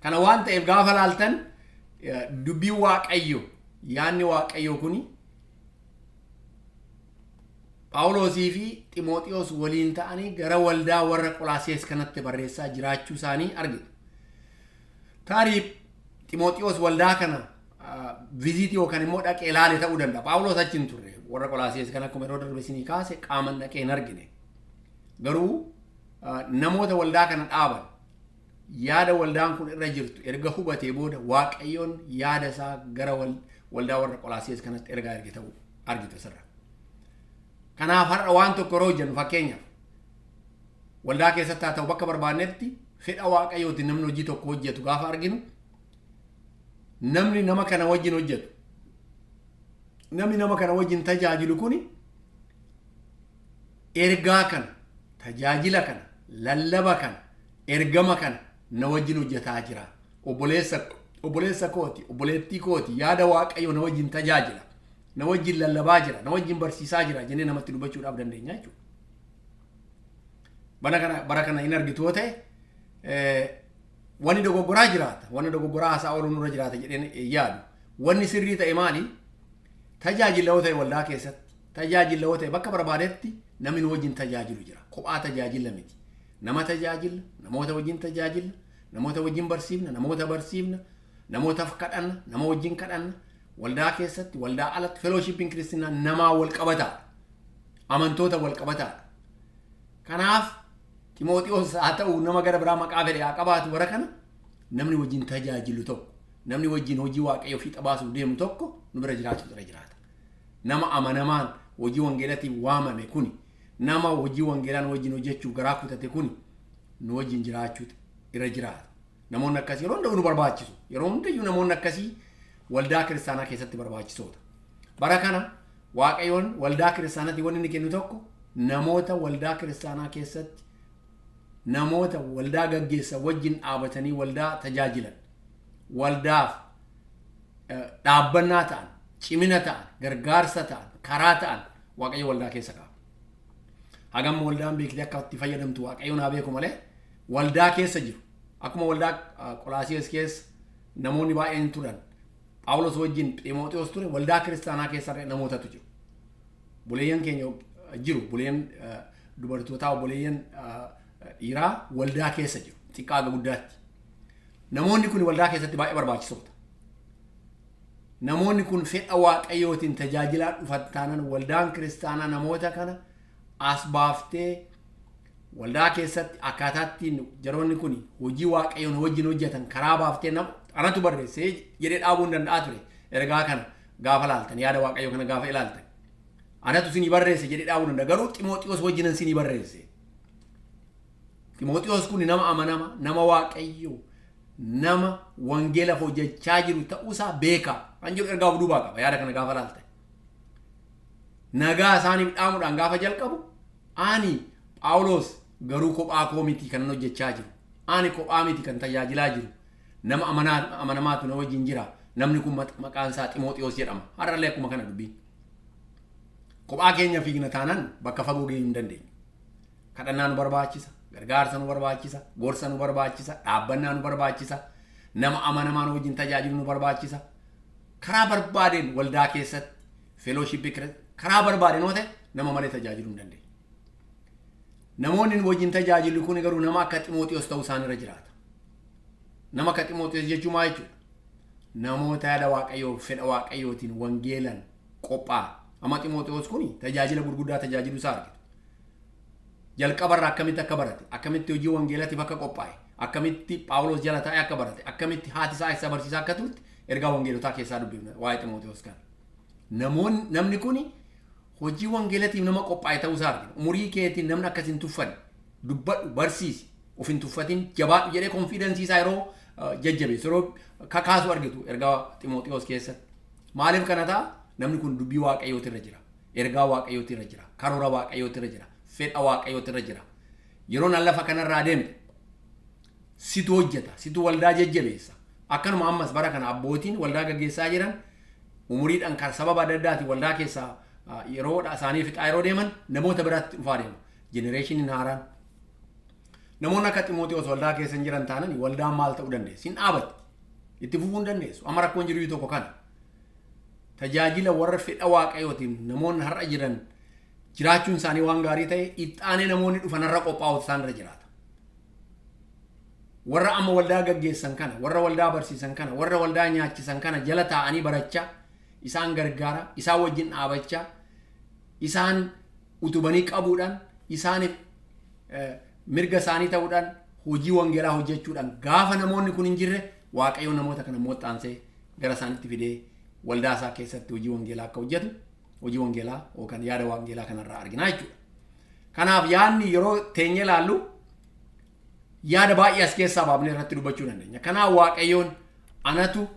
Kana waan ta'eef gaafa laaltan dubbiin Waaqayyo, yaanni Waaqayyo kuni Phaawulosii fi Ximooxiyoos waliin ta'anii gara waldaa warra Qolaasees kanatti barreessaa jiraachuu isaanii argitu. Tarii Ximooxiyoos waldaa kana visit yookaan immoo dhaqee ilaale ta'uu danda'a. Phaawulos achi hin turre. Warra Qolaasees kan akkuma yeroo darbe isinii kaase qaaman dhaqee hin argine. Garuu namoota waldaa kana dhaaban, yaada waldaan kun irra jirtu erga hubatee booda, Waaqayyoon yaada isaa gara waldaa warra Qolaasees kanatti ergaa erge ta'uu argitu asirra. Kanaaf har'a waan tokko yeroo hojjennu, fakkeenyaaf waldaa keessatti haa ta'u bakka barbaannetti, fedha Waaqayyootiin namni hojii tokko hojjetu gaafa arginu, namni nama kana wajjin hojjetu, namni nama kana wajjin tajaajilu kuni ergaa kana, tajaajila kana, lallaba kana, ergama kana na wajjin hojjetaa jira. Obboleessa kooti, obboleettii kooti, yaada Waaqayyoo na wajjin tajaajila. Na wajjin lallabaa jira, na wajjin barsiisaa jira jennee namatti dubbachuudhaaf dandeenya jechuudha. Bara kana hin argitu yoo ta'e, wanni dogoggoraa jiraata. Wanni dogoggoraa haasaa ooluu nurra jiraata jedheen yaadu. Wanni sirrii ta'e maali? Tajaajila yoo ta'e waldaa keessatti, tajaajila yoo ta'e bakka barbaadetti, namni nu wajjin tajaajilu jira. Kophaa tajaajila miti. Nama tajaajila, namoota wajjin tajaajila, namoota wajjin barsiifna, namoota barsiifna, namootaaf kadhanna, nama wajjin kadhanna. Waldaa keessatti, waldaa alatti fellowshippiin Kiristinnaa namaa wal qabataadha. Amantoota wal qabataadha. Kanaaf Ximooxiyoos haa ta'u, nama gara biraa maqaa fedhe haa qabaatu, bara kana namni wajjin tajaajilu tokko, namni wajjin hojii Waaqayyoo fiixa baasuuf deemu tokko nu bira jiraachuu irra jiraata. Nama amanamaan hojii wangeelatiif waamame kuni, nama hojii wangeelaan wajjin hojjechuuf garaa kutate kuni nu wajjin jiraachuu irra jiraata. Namoonni akkasii yeroo hundayyuu nu barbaachisu. Yeroo hundayyuu namoonni akkasii waldaa kiristaanaa keessatti barbaachisoota. Bara kana Waaqayyoon waldaa kiristaanaatti wanni inni kennu tokko, namoota waldaa kiristaanaa keessatti namoota waldaa gaggeessan wajjin dhaabatanii waldaa tajaajilan, waldaaf dhaabbannaa ta'an, cimina ta'an, gargaarsa ta'an, karaa ta'an Waaqayyo waldaa keessa qaba. Hagam waldaan beektee akka itti fayyadamtu Waaqayyoon haa beeku malee, waldaa keessa jiru. Akkuma waldaa Qolaasiyees keessa namoonni baay'een turan. Phaawulos wajjin Ximooxiyoos ture, waldaa kiristaanaa keessa namootatu jiru. Obboleeyyan keenya jiru, obboleeyyan dubartootaa, obboleeyyan dhiiraa waldaa keessa jiru. Xiqqaa haga guddaatti. Namoonni kun waldaa keessatti baay'ee barbaachisoota. Namoonni kun fedha Waaqayyootiin tajaajilaa dhufan taanaan, waldaan kiristaanaa namoota kana as baaftee waldaa keessatti akkaataa ittiin jaroonni kun hojii Waaqayyoon wajjin hojjetan karaa baaftee anatu barreessee jedhee dhaabuu hin danda'a ture. Ergaa kana gaafa laaltan, yaada Waaqayyoo kana gaafa ilaaltan, anatu sinii barreesse jedhee dhaabuu danda'a. Garuu Ximooxiyoos wajjinan sinii barreesse. Ximooxiyoos kun nama amanama, nama Waaqayyoo, nama wangeelaaf hojjechaa jiru ta'uusaa beeka kan jedhu ergaa of duubaa qaba yaada kana gaafa laaltan. Nagaa isaaniif dhaamuudhaan gaafa jalqabu, ani Phaawulos garuu kophaa koo miti kanan hojjechaa jiru. Ani kophaa miti kan tajaajilaa jiru. Nama amanamaatu na wajjin jira. Namni kun maqaan isaa Ximooxiyoos jedhama. Har'allee akkuma kana dubbiin. Kophaa keenya fiigna taanaan bakka fagoo gahuu hin dandeenyu. Kadhannaa nu barbaachisa, gargaarsa nu barbaachisa, gorsa nu barbaachisa, dhaabbannaa nu barbaachisa, nama amanamaa nu wajjin tajaajilu nu barbaachisa. Karaa barbaadeen waldaa keessatti fellowshippii karaa barbaadeen yoo ta'e, nama malee tajaajiluu hin dandeenyu. Namoonni nu wajjin tajaajilu kun garuu nama akka Ximooxiyoos ta'uu isaan irra jiraata. Nama akka Ximooxiyoos jechuun maal jechuudha? Namoota yaada Waaqayyoo, fedha Waaqayyootiin wangeelan qophaa'an. Amma Ximooxiyoos kun tajaajila gurguddaa tajaajiluu isaa argitu. Jalqabarraa akkamitti akka barate, akkamitti hojii wangeelatiif akka qophaa'e, akkamitti Phaawulos jala taa'ee akka barate, akkamitti haati isaa isa barsiisaa akka turte ergaa wangeelotaa keessaa dubbifna waa'ee Ximooxiyoos kana. Namoonni, namni kun hojii wangeelatiif nama qophaa'e ta'uu isaa argina. Umurii keetiin namni akkas hin tuffanne, dubbadhu, barsiisi, of hin tuffatin, jabaadhu jedhee confidence isaa yeroo jajjabeessu, yeroo kakaasu argitu ergaa Ximooxiyoos keessatti. Maaliif kana ta'a? Namni kun dubbii Waaqayyooti irra jira. Ergaa Waaqayyooti irra jira. Karoora Waaqayyooti irra jira. Fedha Waaqayyooti irra jira. Yeroo nan lafa kanarraa deemte situ hojjeta, situ waldaa jajjabeessa. Akkanuma ammas bara kana abbootiin waldaa gaggeessaa jiran umuriidhaan kan sababa adda addaatiin waldaa keessaa yeroo isaanii fixaa yeroo deeman, namoota biraatti dhufaa deema. Generationiin haaraan. Namoonni akka Ximootiyoos waldaa keessa hin jiran taanani waldaan maal ta'uu dandeessi? Hin dhaabatti. Itti fufuu hin dandeessu. Amma rakkoon jiru tokko kana. Tajaajila warra fedha Waaqayyootiin namoonni har'a jiran jiraachuun isaanii waan gaarii ta'e, ittaanee namoonni dhufan har'a qophaa'u isaan irra jiraata. Warra amma waldaa gaggeessan kana, warra waldaa barsiisan kana, warra waldaa nyaachisan kana jala taa'anii barachaa, isaan gargaara, isaan wajjin dhaabachaa, isaan utubanii qabuudhaan, isaaniif mirga isaanii ta'uudhaan, hojii wangeelaa hojjechuudhaan, gaafa namoonni kun hin jirre Waaqayyo namoota kana moxxaansee gara isaanitti fidee waldaa isaa keessatti hojii wangeelaa akka hojjetu hojii wangeelaa yookaan yaada wangeelaa kanarraa argina jechuudha. Kanaaf yaadni yeroo teenyee ilaallu yaada baay'ee as keessaa baafnee irratti dubbachuu dandeenya. Kanaaf Waaqayyoon anatu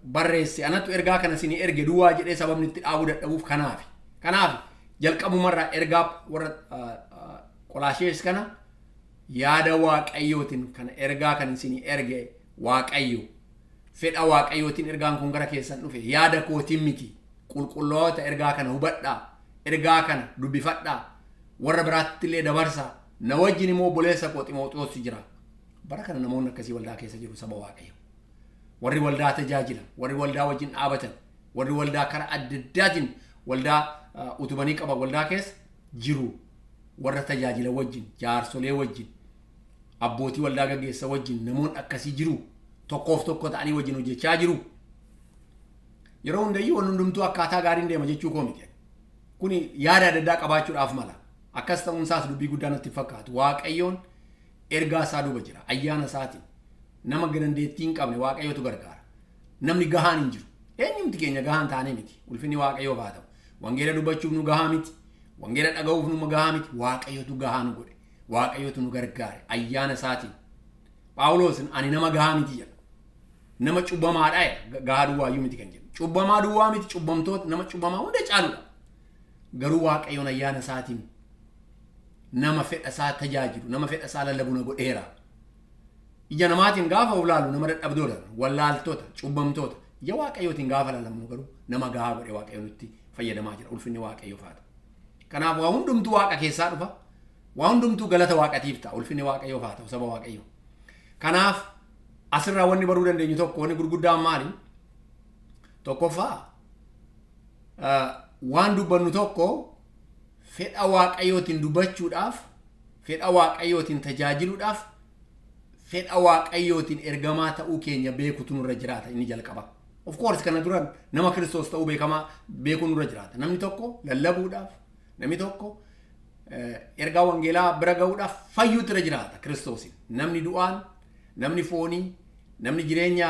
barreesse, anatu ergaa kana isinii erge duwwaa jedhee sababni itti dhaabuu dadhabuuf kanaafi. Kanaaf jalqabumarraa ergaa warra Qolaashees kana yaada Waaqayyootiin kana ergaa kan isinii erge Waaqayyo, fedha Waaqayyootiin ergaan kun gara keessan dhufe, yaada kootiin miti. Qulqulloota, ergaa kana hubadhaa, ergaa kana dubbifadhaa, warra biraatti illee dabarsaa. Na wajjin immoo obboleessa koo Ximooxiyoos jira. Bara kana namoonni akkasii waldaa keessa jiru, saba Waaqayyo. Warri waldaa tajaajilan, warri waldaa wajjin dhaabatan, warri waldaa karaa adda addaatiin waldaa utubanii qaban waldaa keessa jiru. Warra tajaajila wajjin, jaarsolee wajjin, abbootii waldaa gaggeessa wajjin namoonni akkasii jiru. Tokkoof tokko ta'anii wajjin hojjechaa jiru. Yeroo hundayyuu wanni hundumtuu akkaataa gaariin deema jechuu koo miti. Kuni yaada adda addaa qabaachuudhaaf mala. Akkas ta'uun isaas dubbii guddaa natti fakkaatu. Waaqayyoon ergaa isaa duuba jira. Ayyaana isaatiin. Nama dandeettii hin qabne Waaqayyotu gargaara. Namni gahaan hin jiru. Eenyumti keenya gahaan taanee miti. Ulfinni Waaqayyoof haa ta'u. Wangeela dubbachuuf nu gahaa miti. Wangeela dhaga'uuf nu gahaa miti. Waaqayyotu gahaa nu godhe. Waaqayyotu nu gargaare. Ayyaana isaatiin. Phaawulos ani nama gahaa miti jedha. Nama cubbamaadha jedha. Gahaa duwwaayyuu miti kan jedhu. Cubbamaa duwwaa miti, cubbamtoota nama cubbamaa hunda caaludha. Garuu Waaqayyoon ayyaana isaatiin nama fedha isaa tajaajilu, nama fedha isaa lallabu na godheera. Ija namaatiin gaafa of laalu nama dadhabdoota, wallaaltota, cubbamtoota. Ija Waaqayyootiin gaafa laalamnu garuu nama gahaa godhe Waaqayyo nutti fayyadamaa jira. Ulfinni Waaqayyoof haa ta'u. Kanaaf waa hundumtuu Waaqa keessaa dhufa. Waa hundumtuu galata Waaqatiif ta'a. Ulfinni Waaqayyoof haa ta'u, saba Waaqayyoo. Kanaaf asirraa wanni baruu dandeenyu tokko, wanni gurguddaan maali? Tokkoffaa, waan dubbannu tokko fedha Waaqayyootiin dubbachuudhaaf, fedha Waaqayyootiin tajaajiluudhaaf, fedha Waaqayyootiin ergamaa ta'uu keenya beekutu nurra jiraata inni jalqaba. Of course, kana dura nama Kiristoos ta'uu beekamaa beekuu nurra jiraata. Namni tokko lallabuudhaaf, namni tokko ergaa wangeelaa bira ga'uudhaaf fayyuutu irra jiraata Kiristoosiin. Namni du'aan, namni foonii, namni jireenya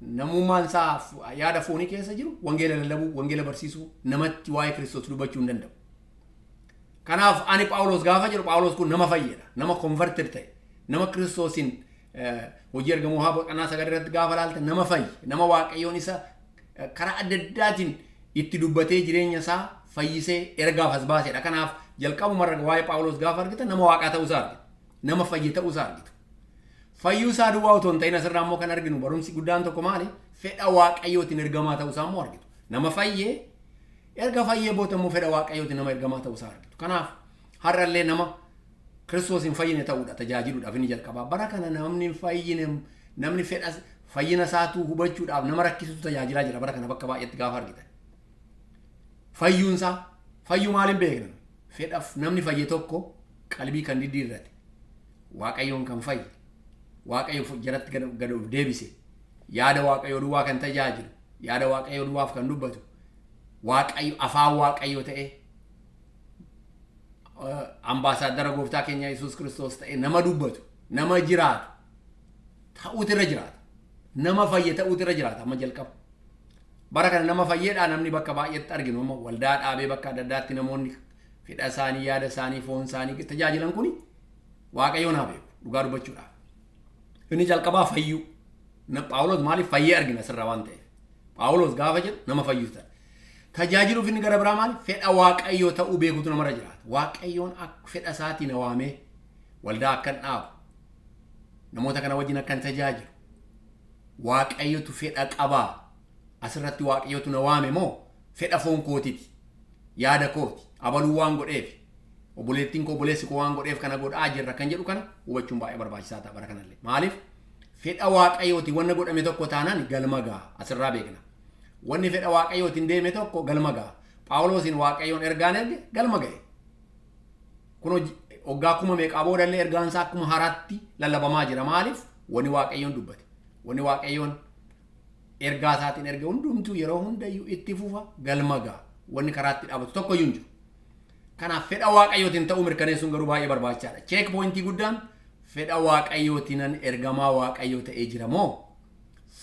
namummaan isaa yaada foonii keessa jiru wangeela lallabuu, wangeela barsiisuu, namatti waa'ee Kiristoos dubbachuu hin danda'u. Kanaaf ani Phaawulos gaafa jedhu, Phaawulos kun nama fayyedha. Nama converted ta'e. Nama Kiristoosiin Hojii Ergamootaa boqonnaa 9 irratti gaafa laalte nama fayye. Nama Waaqayyoon isa karaa adda addaatiin itti dubbatee jireenya isaa fayyisee ergaaf as baasedha. Kanaaf jalqabumarra waa'ee Phaawulos gaafa argitan nama Waaqaa ta'uusaa argitu. Nama fayye ta'uusaa argitu. Fayyuu isaa duwwaa otoo hin ta'in asirraa immoo kan arginu barumsi guddaan tokko maali? Fedha Waaqayyootiin ergamaa ta'uusaa immoo argitu. Nama fayyee, erga fayyee booda immoo fedha Waaqayyootiin nama ergamaa ta'uusaa argitu. Kanaaf har'allee nama Kiristoos hin fayyine ta'uudha tajaajiluudhaaf inni jalqabaa. Bara kana namni hin fayyine, namni fedha fayyina isaatuu hubachuudhaaf nama rakkisutu tajaajilaa jira bara kana bakka baay'eetti gaafa argitan. Fayyuun isaa, fayyuu maaliin beekna? Fedha namni fayye tokko qalbii kan diddiirrate, Waaqayyoon kan fayye, Waaqayyo jalatti gad of deebise, yaada Waaqayyoo duwwaa kan tajaajilu, yaada Waaqayyoo duwwaaf kan dubbatu, Waaqayyo afaan Waaqayyoo ta'ee ambaasaaddara gooftaa keenya Yesuus Kiristoos ta'e nama dubbatu, nama jiraatu ta'uutu irra jiraata. Nama fayye ta'uutu irra jiraata amma jalqaba. Bara kana nama fayyeedhaa namni bakka baay'eetti arginu amma waldaa dhaabee bakka adda addaatti namoonni fedha isaanii, yaada isaanii, foon isaanii tajaajilan kuni Waaqayyoon haa beeku dhugaa dubbachuudhaaf. Inni jalqabaa fayyuu. Phaawulos maaliif fayyee argina asirraa waan ta'eef. Phaawulos gaafa jedhu nama fayyuu ta'a. Tajaajiluuf inni gara biraa maali? Fedha Waaqayyoo ta'uu beekutu namarra jiraata. Waaqayyoon akka fedha isaatiin na waamee waldaa akkan dhaabu, namoota kana wajjin akkan tajaajilu Waaqayyotu fedha qabaa. Asirratti Waaqayyotu na waame moo fedha foon kootiti? Yaada kooti. Abaluu waan godheef. Obboleettiin koo, obboleessi koo waan godheef kana godhaa jirra kan jedhu kana hubachuun baay'ee barbaachisaa ta'a bara kanallee. Maaliif? Fedha Waaqayyooti wanna godhame tokko taanaan galma ga'a, asirraa beekna. Wanni fedha Waaqayyootiin deeme tokko galma ga'a. Phaawulosiin Waaqayyoon ergaan erge galma ga'e. Kun waggaa kuma meeqaa boodallee ergaan isaa akkuma haaraatti lallabamaa jira. Maaliif? Wanni Waaqayyoon dubbate. Wanni Waaqayyoon ergaa isaatiin erge hundumtuu yeroo hundayyuu itti fufa, galma ga'a. Wanni karaatti dhaabatu tokko iyyuu hin jiru. Kanaaf fedha Waaqayyootiin ta'uu mirkaneessuun garuu baay'ee barbaachisaadha. Check pointii guddaan, fedha Waaqayyootiinan ergamaa Waaqayyoo ta'ee jira moo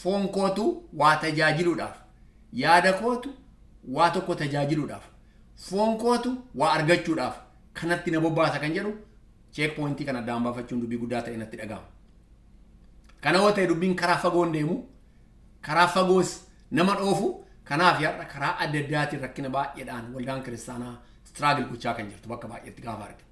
foon kootu waa tajaajiluudhaaf, yaada kootu waa tokko tajaajiluudhaaf, foon kootu waa argachuudhaaf kanatti na bobbaasa kan jedhu, check pointii kana addaan baafachuun dubbii guddaa ta'e natti dhaga'ama. Kana yoo ta'e dubbiin karaa fagoon deemu, karaa fagoos nama dhoofu. Kanaaf har'a karaa adda addaatiin rakkina baay'eedhaan waldaan kiristaanaa struggle gochaa kan jirtu bakka baay'eetti gaafa arginu.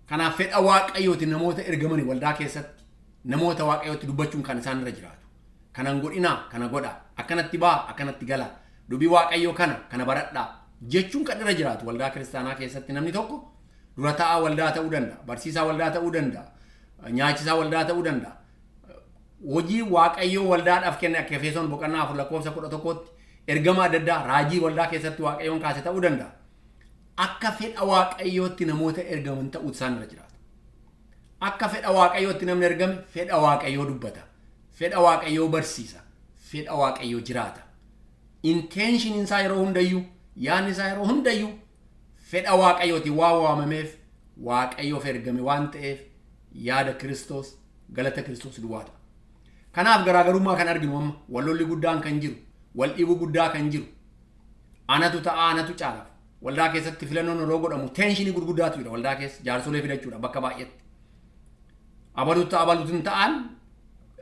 Kanaaf fedha Waaqayyooti namoota ergamanii waldaa keessatti namoota Waaqayyootti dubbachuun kan isaan irra jiraatu. Kanan godhinaa, kana godhaa, akkanatti baa, akkanatti galaa, dubbii Waaqayyoo kana, kana baradhaa jechuun kan irra jiraatu. Waldaa kiristaanaa keessatti namni tokko dura taa'aa waldaa ta'uu danda'a, barsiisaa waldaa ta'uu danda'a, nyaachisaa waldaa ta'uu danda'a. Hojii Waaqayyoo waldaadhaaf kenne, akka Efesoon boqonnaa 4 lakkoofsa 11tti, ergama adda addaa, raajii waldaa keessatti Waaqayyoon kaase ta'uu danda'a. Akka fedha Waaqayyootti namoota ergaman ta'uu isaan irra jiraata. Akka fedha Waaqayyootti namni ergame fedha Waaqayyoo dubbata. Fedha Waaqayyoo barsiisa. Fedha Waaqayyoo jiraata. Intentioniin isaa yeroo hundayyuu, yaadni isaa yeroo hundayyuu fedha Waaqayyooti waan waamameef, Waaqayyoof ergame waan ta'eef, yaada Kiristoos, galata Kiristoos duwwaa ta'a. Kanaaf garaagarummaa kan arginu amma wallolli guddaan kan jiru, wal dhiibuu guddaa kan jiru, anatu ta'a, anatu caala. Waldaa keessatti filannoon yeroo godhamu tensionii gurguddaatu jira waldaa keessa, jaarsolee filachuudha bakka baay'eetti. Abalutu ta'a, abalutu hin ta'an,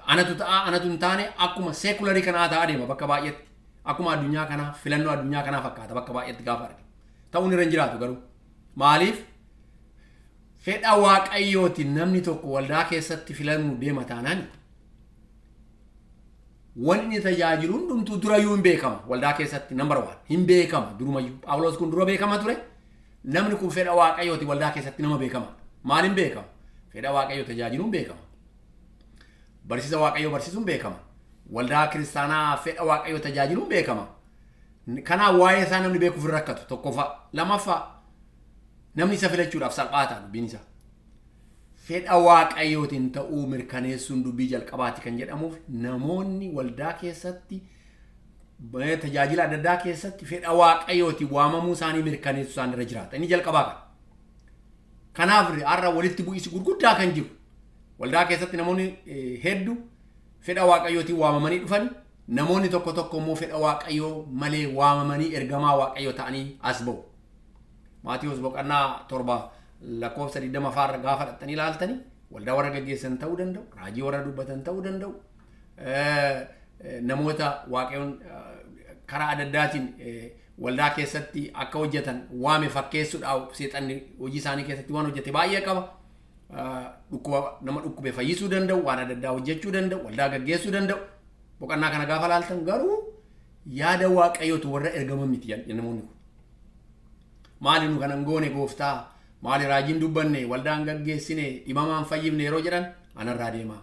anatu ta'a, anatu hin taane, akkuma secularii kanaa ta'aa deema bakka baay'eetti. Akkuma addunyaa kanaa, filannoo addunyaa kanaa fakkaata bakka baay'eetti gaafa arginu. Ta'uun irra hin jiraatu garuu. Maaliif? Fedha Waaqayyootiin namni tokko waldaa keessatti filamuu deema taanaan, wanni inni tajaajilu hundumtuu durayyuu hin beekama waldaa keessatti, number one, hin beekama durumayyuu. Phaawulos kun dura beekama ture. Namni kun fedha Waaqayyooti waldaa keessatti nama beekama. Maal hin beekama? Fedha Waaqayyoo tajaajiluun beekama. Barsiisa Waaqayyoo barsiisuun beekama. Waldaa kiristaanaa fedha Waaqayyoo tajaajiluun beekama. Kanaaf waa'ee isaa namni beekuuf hin rakkatu, tokkoffaa. Lamaffaa, namni isa filachuudhaaf salphaa ta'a dubbiin isaa. Fedha Waaqayyootiin ta'uu mirkaneessuun dubbii jalqabaati kan jedhamuuf, namoonni waldaa keessatti tajaajila adda addaa keessatti fedha Waaqayyootiin waamamuu isaanii mirkaneessuu isaan irra jiraata. Inni jalqabaa kana. Kanaaf har'a walitti bu'iinsi gurguddaa kan jiru waldaa keessatti, namoonni hedduu fedha Waaqayyootiin waamamanii dhufani, namoonni tokko tokko immoo fedha Waaqayyoo malee waamamanii ergamaa Waaqayyoo ta'anii as ba'u. Maatiyuus boqonnaa 7 lakkoofsa 20 faarra gaafa dhaqxanii ilaaltanii, waldaa warra gaggeessan ta'uu danda'u, raajii warra dubbatan ta'uu danda'u, namoota Waaqayyoon karaa adda addaatiin waldaa keessatti akka hojjetan waame fakkeessuudhaaf seexanni hojii isaanii keessatti waan hojjete baay'ee qaba. Dhukkuba nama dhukkube fayyisuu danda'u, waan adda addaa hojjechuu danda'u, waldaa gaggeessuu danda'u. Boqonnaa kana gaafa laaltan garuu yaada Waaqayyootu warra ergaman miti namoonni kun. Maali nu kanan goone gooftaa? Maali raajiin dubbanne, waldaan gaggeessine, dhibamaan fayyifne yeroo jedhan, anarraa deemaa,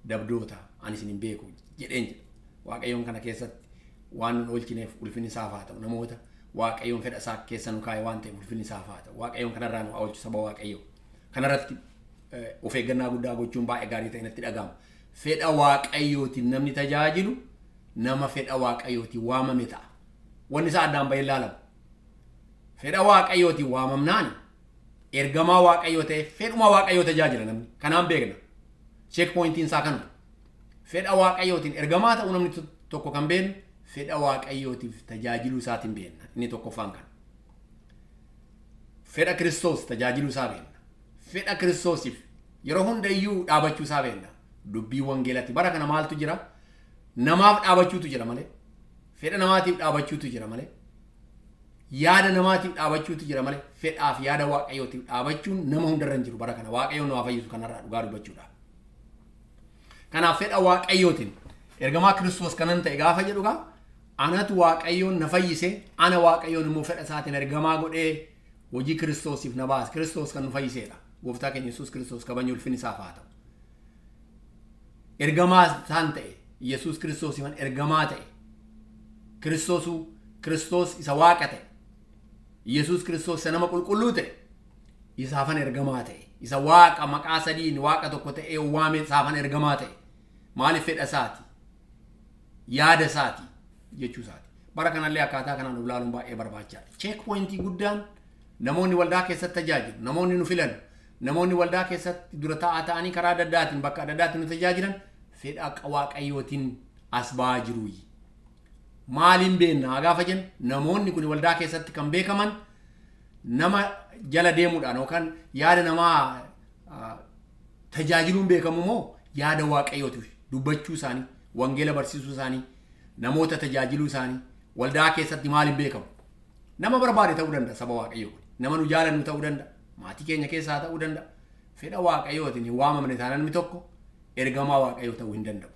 dabdoota, ani isin hin beeku jedheen jedha. Waaqayyoon kana keessatti waan nun oolchineef ulfinni isaaf haa ta'u. Namoota Waaqayyoon fedha isaa keessa nu kaa'e waan ta'eef ulfinni isaaf haa ta'u. Waaqayyoon kanarraa nu haa oolchu saba Waaqayyoo. Kanarratti of eeggannaa guddaa gochuun baay'ee gaarii ta'e natti dhaga'ama. Fedha Waaqayyootiin namni tajaajilu nama fedha Waaqayyootiin waamame ta'a. Wanni isaa addaan bahee ilaalamu. Fedha Waaqayyootiin waamamnaan ergamaa Waaqayyoo ta'e fedhuma Waaqayyoo tajaajila namni. Kanaan beekna. Check pointiin isaa kanuma. Fedha Waaqayyootiin ergamaa ta'uu namni tokko kan beeknu fedha Waaqayyootiif tajaajiluu isaatiin beekna. Inni tokkoffaan kana. Fedha Kiristoos tajaajiluu isaa beekna. Fedha Kiristoosiif yeroo hundayyuu dhaabachuu isaa beekna. Dubbii wangeelatti bara kana maaltu jira? Namaaf dhaabachuutu jira malee. Fedha namaatiif dhaabachuutu jira malee. Yaada namaatiif dhaabachuutu jira malee, fedhaaf yaada Waaqayyootiif dhaabachuun nama hundarra hin jiru bara kana. Waaqayyoon nu haa fayyisu kanarraa dhugaa dubbachuudhaaf. Kanaaf fedha Waaqayyootiin ergamaa Kiristoos kanan ta'e gaafa jedhu gaa, anatu Waaqayyoon na fayyise, ana Waaqayyoon immoo fedha isaatiin ergamaa godhee Hojii Kiristoosiif na baase. Kiristoos kan nu fayyiseedha. Gooftaa keenya Yesuus Kiristoos kabajni ulfinni isaaf haa ta'u. Ergamaa isaan ta'e, Yesuus Kiristoosiifan ergamaa ta'e. Kiristoosuu Kiristoos isa Waaqa ta'e. Yesuus Kiristoos isa nama qulqulluu ta'e. Isaafan ergamaa ta'e. Isa Waaqa maqaa sadiin Waaqa tokko ta'ee waame isaafan ergamaa ta'e. Maaliif? Fedha isaati. Yaada isaati jechuu isaati. Bara kanallee akkaataa kanaan of ilaaluun baay'ee barbaachisaadha. Check pointii guddaan namoonni waldaa keessatti tajaajilu, namoonni nu filan, namoonni waldaa keessatti dura taa'aa ta'anii karaa adda addaatiin bakka adda addaatti nu tajaajilan fedha Waaqayyootiin as ba'aa jiru. Maaliin beekna gaafa jennu, namoonni kun waldaa keessatti kan beekaman nama jala deemuudhaan yookaan yaada namaa tajaajiluun beekamu moo yaada Waaqayyootiif dubbachuu isaanii, wangeela barsiisuu isaanii, namoota tajaajiluu isaanii waldaa keessatti maaliin beekamu? Nama barbaade ta'uu danda'a saba Waaqayyoo kun. Nama nu jaalannu ta'uu danda'a. Maatii keenya keessaa ta'uu danda'a. Fedha Waaqayyootiin hin waamamne taanaan namni tokko ergamaa Waaqayyoo ta'uu hin danda'u.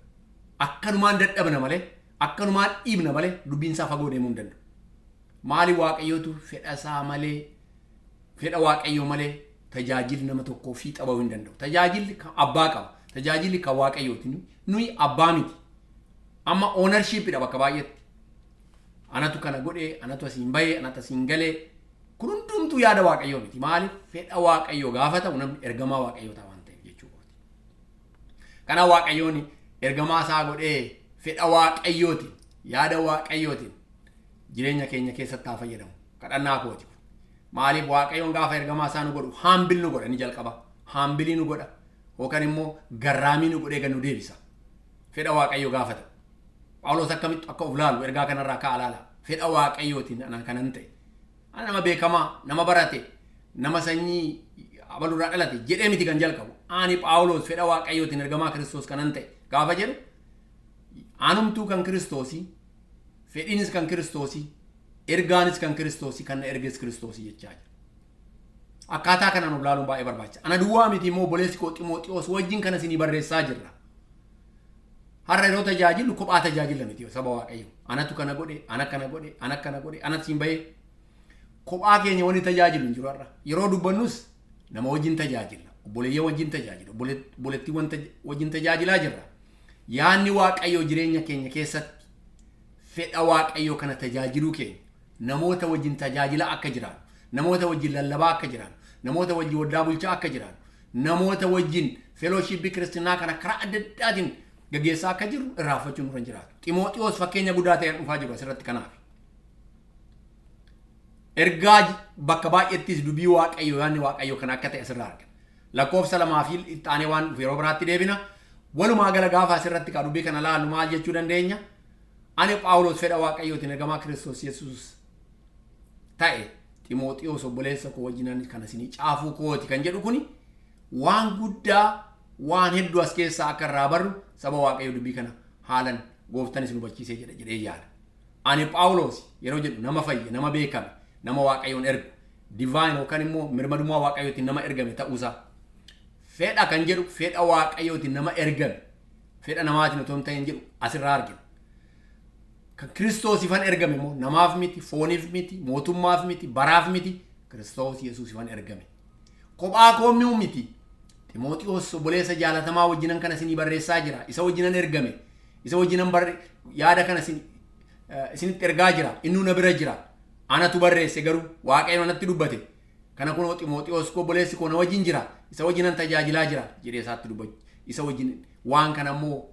Akkanumaan dadhabna malee, akkanumaan dhiibna malee dubbiin isaa fagoo deemuu hin danda'u. Maali? Waaqayyootu fedha isaa malee, fedha Waaqayyoo malee tajaajilli nama tokkoo fiixa bahuu hin danda'u. Tajaajilli kan abbaa qaba. Tajaajilli kan Waaqayyooti. Nuyi abbaa miti. Amma ownershipidha bakka baay'eetti. Anatu kana godhee, anatu asiin bahee, anatu asiin galee. Kun hundumtuu yaada Waaqayyoo miti. Maaliif? Fedha Waaqayyoo gaafa ta'u namni ergamaa Waaqayyoo ta'a waan ta'eef jechuudha. Kanaaf Waaqayyoon ergamaa isaa godhee fedha Waaqayyootiin, yaada Waaqayyootiin jireenya keenya keessatti haa fayyadamu. Kadhannaa kooti. Maaliif? Waaqayyoon gaafa ergamaa isaa nu godhu humble nu godha, ni jalqaba. Humble nu godha. Yookaan immoo garraamii nu godhee gad nu deebisa. Fedha Waaqayyoo gaafa ta'u. Phaawulos akkamitti akka of laalu ergaa kanarraa ka'a laala. Fedha Waaqayyootiin anaan kanan ta'e. Ana nama beekamaa, nama barate, nama sanyii abalurraa dhalate jedhee miti kan jalqabu. Ani Phaawulos fedha Waaqayyootiin ergamaa Kiristoos kanan ta'e gaafa jedhu, anumtuu kan Kiristoosii, fedhiinis kan Kiristoosii, ergaanis kan Kiristoosii, kan na erges Kiristoosii jechaa jira. Akkaataa kanaan of laaluun baay'ee barbaachisa. Ana duwwaa miti immoo, obboleessi koo Ximooxiyoos wajjin kana isinii barreessaa jirra. Har'a yeroo tajaajilu kophaa tajaajila miti saba Waaqayyo. Anatu kana godhe, ana kana godhe, ana kana godhe, ana siin bahee. Kophaa keenya wanni tajaajilu hin jiru har'a. Yeroo dubbannus nama wajjin tajaajilla. Obboleeyyan wajjin tajaajila. Obboleettiiwwan wajjin tajaajilaa jirra. Yaanni Waaqayyoo jireenya keenya keessatti fedha Waaqayyoo kana tajaajiluu keenya, namoota wajjin tajaajila akka jiraannu, namoota wajjin lallabaa akka jiraannu, namoota wajjin waldaa bulchaa akka jiraannu, namoota wajjin fellowshipii kiristinnaa kana karaa adda addaatiin gaggeessaa akka jirru irraanfachuun nurra hin jiraatu. Ximooxiyoos fakkeenya guddaa ta'een dhufaa jiru asirratti kanaaf. Ergaa bakka baay'eettis dubbii Waaqayyoo, yaadni Waaqayyoo kana akka ta'e asirraa argina. Lakkoofsa lamaa fi itti waan dhufu yeroo biraatti deebina. Walumaa gala gaafa asirratti kaa dubbii kana laallu maal jechuu dandeenya? Ani Phaawulos fedha Waaqayyootiin ergamaa Kiristoos Yesuus ta'e, Ximooxiyoos obboleessa koo wajjinan kana isinii caafuu kooti kan jedhu kuni waan guddaa, waan hedduu as keessaa akka irraa barru saba Waaqayyoo dubbii kana haalan gooftan isin hubachiisee jedha jedhee yaada. Ani Phaawulos yeroo jedhu nama fayye, nama beekame, nama Waaqayyoon ergu, divine yookaan immoo mirmadummaa Waaqayyootiin nama ergame ta'uusaa. Fedha kan jedhu fedha Waaqayyootiin nama ergame, fedha namaatiin otoo hin ta'in jedhu asirraa argina. Kan Kiristoosifan ergame immoo namaaf miti, fooniif miti, mootummaaf miti, baraaf miti, Kiristoos Yesuusifan ergame. Kophaa koo mi'u miti. Ximooxiyoos obboleessa jaalatamaa wajjinan kana isinii barreessaa jira. Isa wajjinan ergame. Isa wajjinan barre yaada kana isinitti ergaa jira. Innuu na bira jira. Anatu barreesse garuu Waaqayyo anatti dubbate. Kana kunoo Ximooxiyoos koo obboleessi koo na wajjin jira. Isa wajjinan tajaajilaa jira jedhee isaatti dubbachuu. Isa wajjin waan kana immoo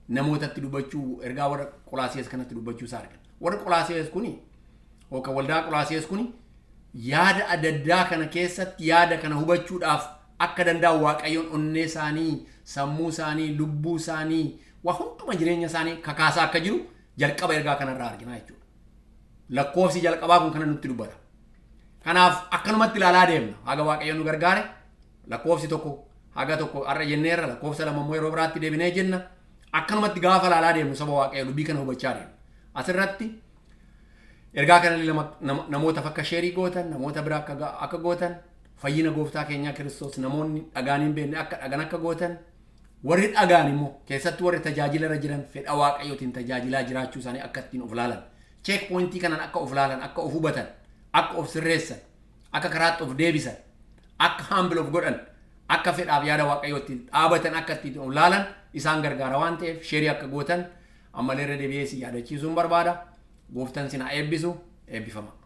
namootatti dubbachuu, ergaa warra Qolaasiyees kanatti dubbachuu isaa argina. Warri Qolaasiyees kuni yookaan waldaa Qolaasiyees kuni yaada adda addaa kana keessatti yaada kana hubachuudhaaf akka danda'an Waaqayyoon onnee isaanii, sammuu isaanii, lubbuu isaanii, waa hunduma jireenya isaanii kakaasaa akka jiru jalqaba ergaa kanarraa argina jechuudha. Lakkoofsi jalqabaa kun kana nutti dubbata. Kanaaf akkanumatti ilaalaa deemna. Haga Waaqayyoon nu gargaare lakkoofsi 1 haga 1 har'a jenneerra, lakkoofsa 2 immoo yeroo biraatti deebinee jenna. Akkanumatti gaafa ilaalaa deemnu saba Waaqayyoo dubbii kana hubachaa deemna. Asirratti ergaa kana namootaaf akka share gootan, namoota bira akka gootan, fayyina gooftaa keenyaa Kiristoos namoonni dhagaan hin beekne akka dhagan akka gootan, warri dhagaan immoo keessatti warri tajaajila irra jiran fedha Waaqayyootiin tajaajilaa jiraachuu isaanii akka ittiin of laalan, check pointii kanaan akka of laalan, akka of hubatan, akka of sirreessan. Akka karaatti of deebisan, akka humble of godhan, akka fedhaaf yaada Waaqayyootti dhaabatan, akka ittiin of laalan isaan gargaara waan ta'eef, share akka gootan ammallee irra deebi'ee si yaadachiisuun barbaada. Gooftaan sin haa eebbisu, eebbifama.